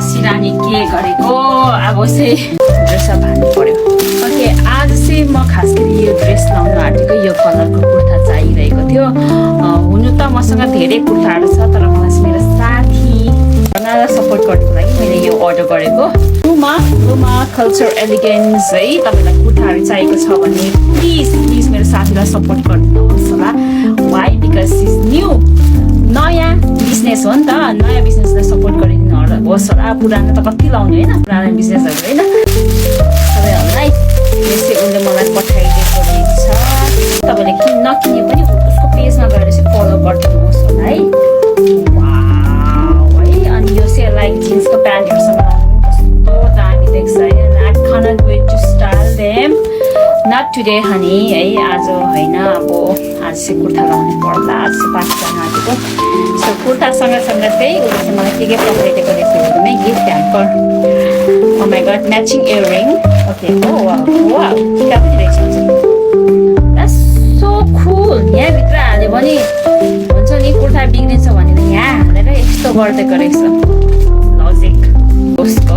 सिरानी के गरेको अब चाहिँ ड्रेसअप हान्नु पर्यो। ओके, आज चाहिँ म खास गरी यो ड्रेस लाउनु आँटेको यो कलरको कुर्ता चाहिरहेको थियो। हुनु त मसँग धेरै कुर्ताहरू छ, तर मलाई चाहिँ मेरो साथी बनाएर सपोर्ट गर्नुको लागि मैले यो अर्डर गरेको। रुमा कल्चर एलिगेन्स है, तपाईँलाई कुर्ताहरू चाहिएको छ भने प्लिज मेरो साथीलाई सपोर्ट गरिदिनुहोस् होला। वाइ? बिकज इज न्यू, नयाँ बिजनेस हो नि त, नयाँ बिजनेसलाई सपोर्ट गरिदिनु होस् होला। पुरानो त कति लाउने होइन, पुरानो बिजनेसहरू होइन। सबैहरूलाई यसै उसले मलाई पठाइदिएको रहेछ। तपाईँले नकिने पनि उसको पेजमा गएर चाहिँ फलो गरिदिनुहोस् होला है। वाउ है, अनि यो चाहिँ लाइक जिन्सको प्यान्टहरूसँग कस्तो दामी देख्छ है। I cannot wait to style them. Not today honey है, आज होइन, अब आज चाहिँ कुर्ता लाउनु पर्ला। आज चाहिँ 5 जना आँटेको। सो कुर्ता सँगसँगै चाहिँ उसले चाहिँ मलाई के पठाइदिएको रहेछ भने gift hamper. Oh my god, matching earring. Okay, wow, टिका पनि रहेछ। That's so cool. यहाँभित्र हाल्यो भने हुन्छ नि, कुर्ता बिग्रिन्छ भनेर यहाँ हालेर यस्तो गरिदिएको रहेछ लजिक उसको।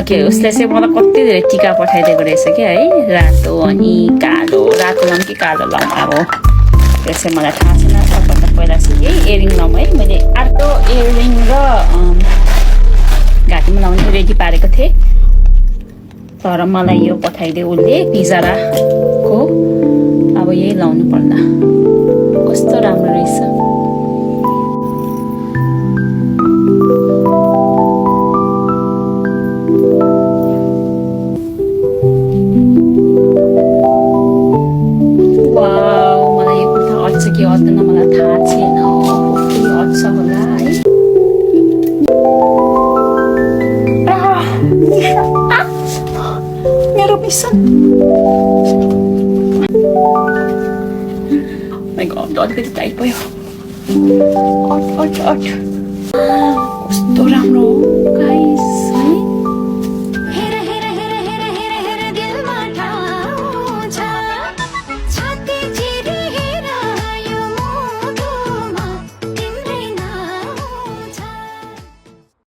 ओके, उसले चाहिँ मलाई कति धेरै टिका पठाइदिएको रहेछ क्या है, रातो अनि कालो। रातो लाउँ कि कालो लाउँ अब त्यो चाहिँ मलाई थाहा छैन। सबभन्दा पहिला चाहिँ यही इयरिङ लाउँ है। मैले अर्को इयरिङ र घाँटीमा लाउने रेडी पारेको थिएँ, तर मलाई यो पठाइदियो उसले पिजाराको। अब यही लाउनु पर्ला। कस्तो राम्रो रहेछ। मलाई यो कुर्ता अट्छ कि अट्दैन मलाई थाहा छैन, अट्छ होला है। मेरो मिसन अलिकति टाइट भयो।